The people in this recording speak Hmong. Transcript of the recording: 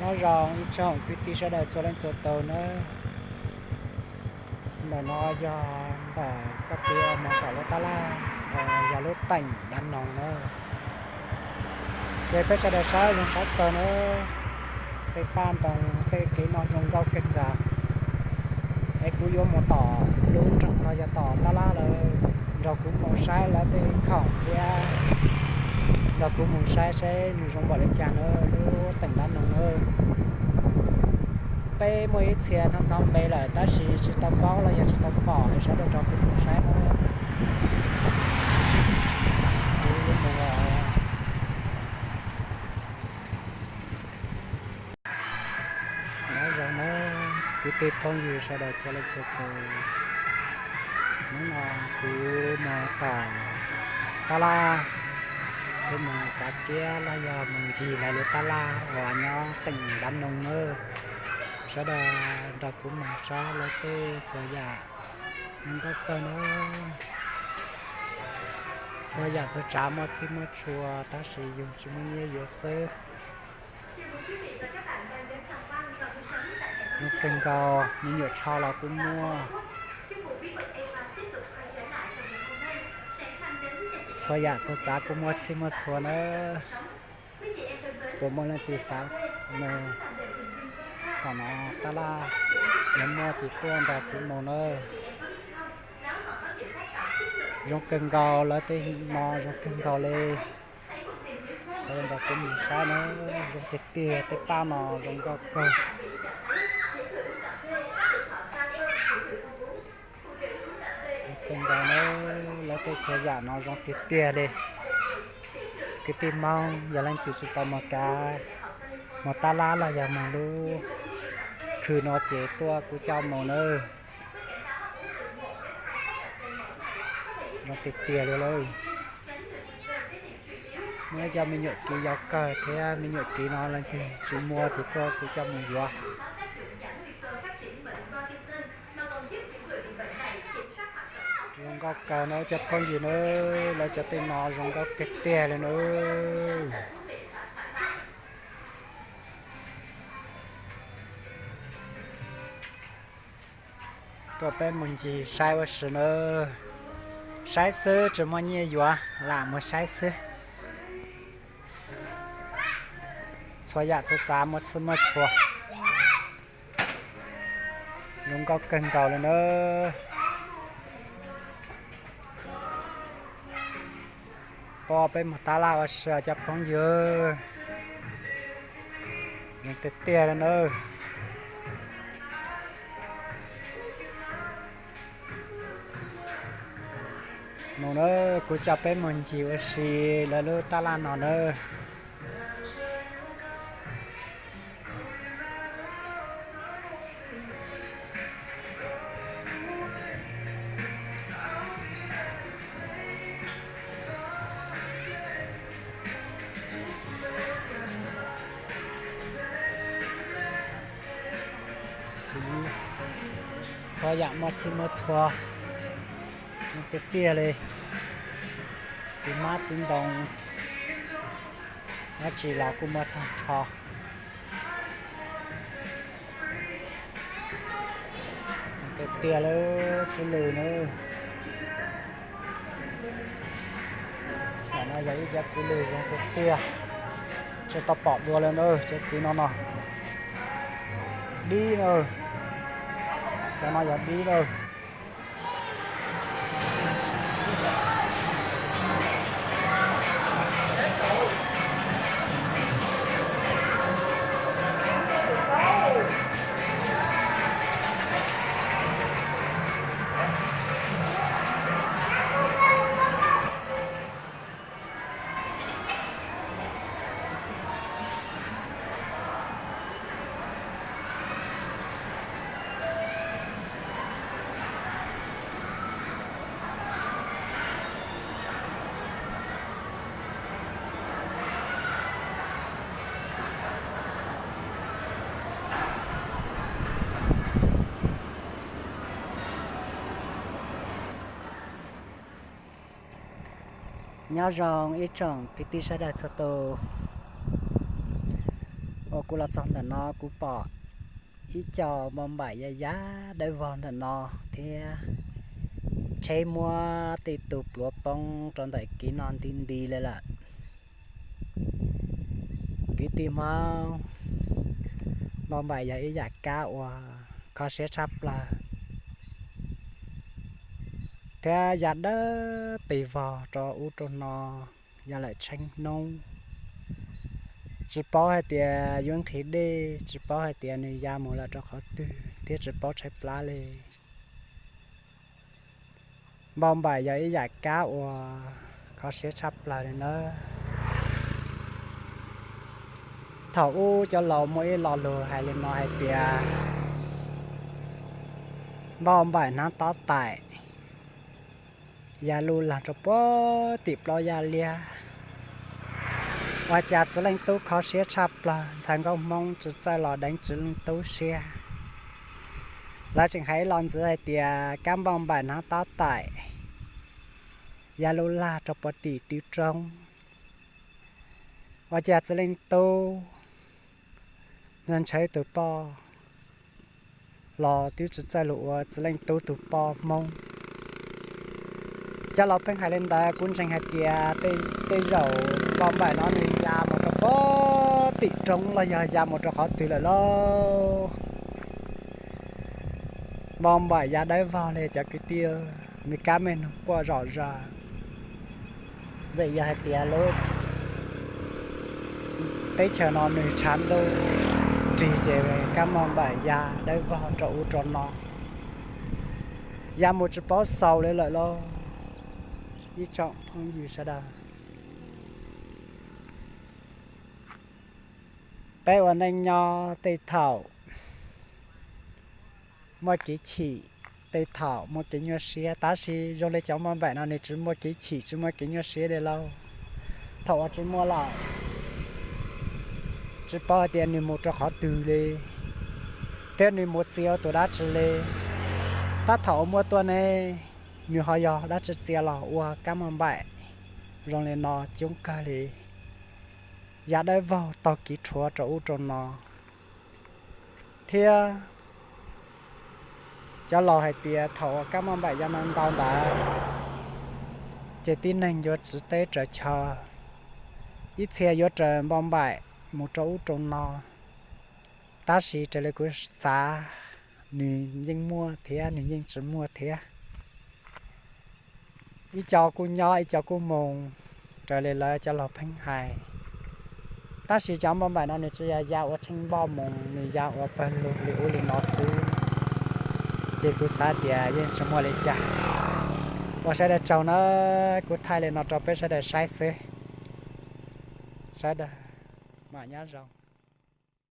Nyob zoo ib tsoom kwv tij sawv daws txhua leej txhua tus nawb. Ntawm no yog ntawm txoj kev uas mus tom lub tab laj, yog lub teem Dab Noog nawb. Ces peb sawv daws saib zoo saib kawg nawb. Tej paj ntoo tej kev no zoo nkauj kawg nkaus. Es kuv yuav mus tom lub nroog no yog tom tab laj lawm, nrog kuv mus saib lawv tej khoom thiab nrog kuv mus saib seb nws zoo npaum li cas nawb, lub teem Dab Noog nawb. Peb muaj ib txhia hnov hnov npe lawm tab sis tsis tau paub los yog tsis tau pom, sawv daws nrog kuv mus saib nawb. Kuv yuav mus os. Nyob zoo nawb kwv tij phooj ywg sawv daws txhua leej txhua tus. Hnub no kuv mus tom tab laj, kuv mus kav kiab los yog mus ncig lawv lub tab laj uas nyob teem Dab Noog nawb. Sawv daws nrog kuv mus saib lawv tej txhua yam zoo nkauj kawg nawb. Txhua yam txhua tsav muaj txhij muaj txhua tab sis yus tsis muaj nyiaj yuav xwb. Zoo kawg nkaus, me nyuam tsho los kuj muaj. Txhua yam txhua tsav kuj muaj txhij muaj txhua nawb. Puas muaj leej twg xav mus tom no tab laj, yog muaj ces tuaj nrog kuv mus nawb. Zoo kawg nkaus, lawv tej no zoo kawg nkaus li. Sawv daws nrog kuv mus saib nawb, zoo tiag tiag, tej paj no zoo nkauj kawg. Zoo kawg nkaus nawb, lawv tej txhua yam no zoo tiag tiag li. Kwv tij Hmoob yog leej twg tsis tau mus kav, mus tab laj los yog mus lub khw no ces tuaj kuv coj mus nawb. Zoo tiag tiag li lauj. Muaj ib co me nyuam kiv yau kawg thiab, me nyuam kiv no leej twg tsis muaj ces tuaj kuv coj mus yuav. Zoo nkauj kawg nawb cov phooj ywg nawb, lawv cov tej no zoo nkauj tiag tiag li nawb. Tuaj peb mus ncig saib ua si nawb. Saib xwb tsis muaj nyiaj yuav, lam mus saib xwb. Txhua yam txhua tsav muaj txhij muaj txhua. Zoo nkauj kawg nkaus li nawb. Tuaj peb mus tab laj ua si cov phooj ywg. Zoo tiag tiag li nawb. Mus nawb, kuv coj peb mus ncig ua si lawv lub tab laj no nawb. Txhua yam muaj txhij muaj txhua, zoo tiag tiag li. Txiv hmab txiv ntoo, dab tsi los kuj muaj tag nrho. Tiag tiag li, txiv lws na. Ntawm no yog ib cov txiv lws zoo tiag tiag, tsis tau pom dua li na. Cov txiv no no dib na, cov no yog dib na. Nyob zoo ib tsoom kwv tij sawv daws txhua tus uas Kuv los txog ntawm no kuv pom ib co npauj npaim ya ya dawb vog ntawm no thiab tsheb muab tej tug pluav poob rau ntawm kev no nti nti li lawm. Kwv tij Hmoob, npauj npaim yog ib yam kab uas kho siab tshaj plaws thiab ya dawb pes vog rau ub rau no, ya lawm tsheej hnub. Tsis paub hais tias yuav nqhis dej, tsis paub hais tias nws ya mus lawm rau qhov twg thiab tsis paub tshaib plab li. Npauj npaim yog ib yam kab uas kho siab tshaj plaws li nawb. Thaum ub cov laus muaj ib lo lus hais li no hais tias npauj npaim hnav tob taim, ya luj lag rau puag tim plaub yaj liab. Ua cas Txiv Leej Tub kho siab tshaj plaws, ntxhais nkauj Hmoob tsis txawj los deev Txiv Leej Tub siab. Lawv tseem hais ib lo ntxiv hais tias kab npauj npaim hnav tob taim, ya luj lag rau puag tim twb roob. Ua cas Txiv Leej Tub ntshaw tus poj los twb tsis txawj lus ua Txiv Leej Tub tus poj Hmoob. Cov laus pheej hais li ntawd, kuv ntseeg hais tias tej zaum npauj npaim no nws ya mus rau puag tim roob los yog ya mus rau qhov twg lawm lauj. Npauj npaim ya dawb vog li cov kwv tij, nws kab me noog quaj zom zaws. Vim yog hais tias lub teb chaws no nws tshav ntuj nrig ces kab npauj npaim ya dawb vog rau ub rau no, ya mus tsis paub xaus li lawm lauj. Ib tsoom phooj ywg sawv daws, peb ua neej nyob tej thaum muaj kev chim, tej thaum muaj kev nyuaj siab, tab sis zoo li cov npauj npaim no nws tsis muaj kev chim tsis muaj kev nyuaj siab li lauj. Thaum uas tsis muaj lawm, tsis paub hais tias nws mus rau qhov twg li, thiab nws mus txia ua tus dab tsi li. Tab thaum uas muaj tuaj ne, nws ho yog dab tsi txia los ua kab npauj npaim zoo li no coob kawg li, ya dawb vog taug kev rhuav rau ub rau no. Thiab cov laus hais tias thaum uas kab npauj npaim ya ntau ntau ntawd, ces tib neeg yuav tsis teb raws chaw, ib txhia yuav raws npauj npaim mus rau ub rau no. Tab sis raws li kuv xav, nws yeej muaj thiab nws yeej tsis muaj thiab. Ib co kuj nyob ib co kuj mus, raws li lawv cov laus pheej hais. Tab sis cov npauj npaim no nws tsis yog ya ua tsheej npauj mus, nws ya ua pawg lug li ub li no xwb. Ces kuv xav tias yeej tsis muaj li cas. Ua sawv daws tsaug nawb, kuv thaij li no rau peb sawv daws saib xwb. Sawv daws mam nyob zoo.